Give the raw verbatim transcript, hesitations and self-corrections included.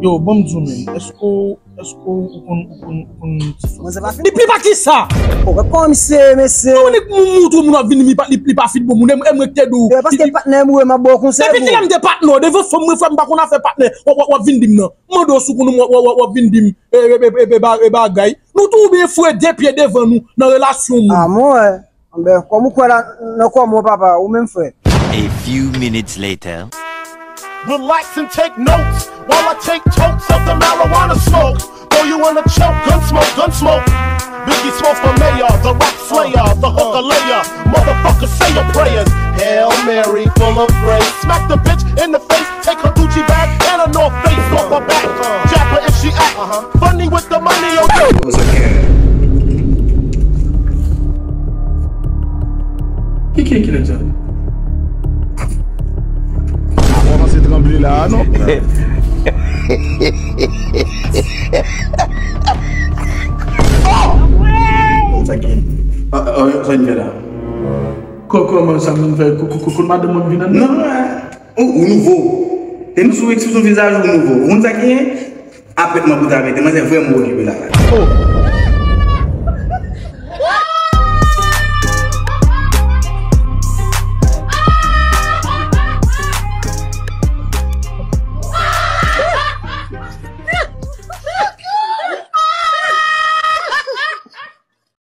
Yo, bon m di w menm, èske w, èske w konn, ou konn, ou konn ti fè? Mwen se pa fit. Li pli pa kisa? Ou wè kòman misye, mesye. Ou nèg moun, moun, moun ap vin di li pa, li, li pa fit bon moun, e mwen ki te di w. Yo, paske patnè m ou wè m ap ba w konsèy. Depi kilè m te patnè w? Devan fanm mwen, frè m pa konn afè patnè. W ap, w ap, w ap vin di m nan. Mande w si w konn, w ap, w ap, w ap vin di m, e, e, e, e, e, ba-, e bagay. Nou tou byen fre de pye devan nou nan relasyon moun. Ah, mwen wè. Anben, kòm ou kwè la, nan kòm ou papa, ou menm frè. A few minutes later. Relax and take notes while I take totes of the marijuana smoke. Throw you in the choke, gun smoke, gun smoke. Biggie Smalls for mayor, the rap slayer, the hooker layer. Motherfucker, say your prayers. Hail Mary, full of grace. Smack the bitch in the face, take her Gucci bag and a North Face off her back. Jab her if she act funny with the money on. Yo, sa gen. Ki, ki, ki nèg sa? A kòmanse tranble la, non? Sa gen. Ah, ah, sa gen la. Kò-, kòman sa moun fè? Kou-, kou-, kou-, kou madanm mwen vin anndan? Non, non, eh. Ou, ou nouvo. E nou sou ekspresyon vizaj ou nouvo. Ou konn sa gen? Apètman pou ta pete, manzè vrèman okipe la. Oh,